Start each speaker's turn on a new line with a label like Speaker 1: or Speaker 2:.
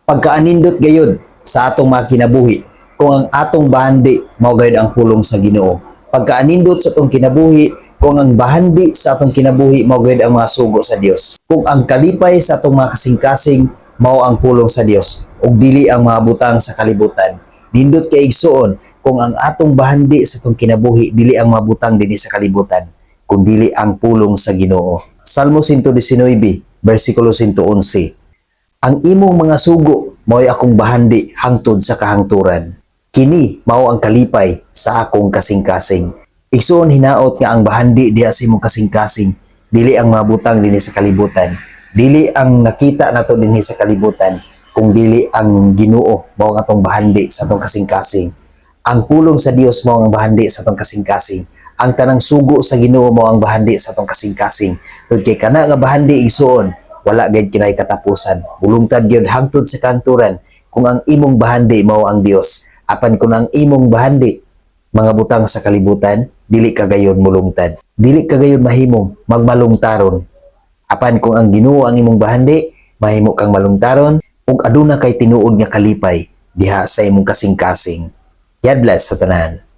Speaker 1: Pagkaanindot gayud sa atong mga kinabuhi kung ang atong bahandi mao gayud ang pulong sa Ginoo. Pagkaanindot sa atong kinabuhi kung ang bahandi sa atong kinabuhi mao gayud ang mga sugo sa Dios. Kung ang kalipay sa atong mga kasing-kasing mao ang pulong sa Dios ug dili ang mga butang sa kalibutan. Nindot kay, igsuon, kung ang atong bahandi sa atong kinabuhi dili ang mga butang dinhi sa kalibutan kun dili ang pulong sa Ginoo. Salmo 119 bersikulo 111. Ang imong mga sugo mao'y akong bahandi hangtod sa kahangturan. Kini mao ang kalipay sa akong kasing-kasing. Igsuon, hinaot nga ang bahandi diha sa imong kasing-kasing dili ang mga butang dinhi sa kalibutan. Dili ang nakita nato dinhi sa kalibutan, kung dili ang Ginoo mao ang atong bahandi sa atong kasing-kasing. Ang pulong sa Dios mao ang bahandi sa atong kasing-kasing. Ang tanang sugo sa Ginoo mao ang bahandi sa atong kasing-kasing. Tungod kay kana nga bahandi, igsuon, wala gayud kinay katapusan. Mulungtad gyud hangtod sa kahangturan kung ang imong bahandi mao ang Dios. Apan kung ang imong bahandi mga butang sa kalibutan, dili ka gayon mulungtad. Dili ka gayon mahimong magmalungtaron. Apan kung ang Ginoo ang imong bahandi, mahimo kang malungtaron ug aduna kay tinuod nga kalipay diha sa imong kasing-kasing. God bless sa tanan.